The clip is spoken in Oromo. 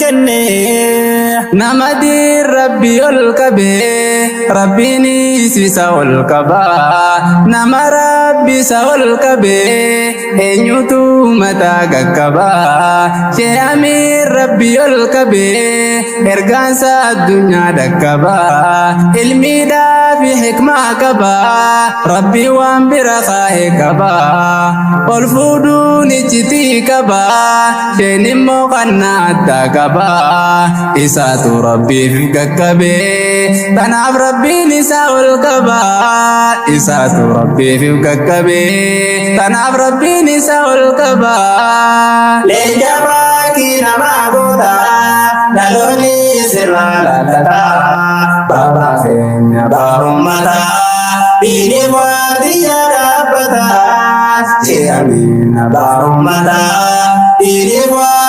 kenne. Nama diin Rabbi ol qabee, Rabbiinis isa ol qabaa. Nama Rabbi isa ol qabee, eenyutu mataa qaqqabaa? Shee Amiin Rabbi ol qabee, ergaansa addunyaa dhaqqabaa. Ilmiidhaa fi hikmaa qabaa, Rabbi waan bira kaa'e qabaa. Ol fuudhuun iccitii qabaa, sheen immoo kannaa addaa qabaa. Isaatu Rabbiif qaqqabee, tanaaf Rabbiin isaa ol qabaa. Isaatu Rabbiif qaqqabee, tanaaf Rabbiin isaa ol qabaa. Leenca fakkii namaa goota, dhaloonni sirraa lallata. Baabaa keenya baa uummataa, diinii waadiyyaa dhaabbata. Shee Amiin abbaa uummataa, diinii waadiyyaa.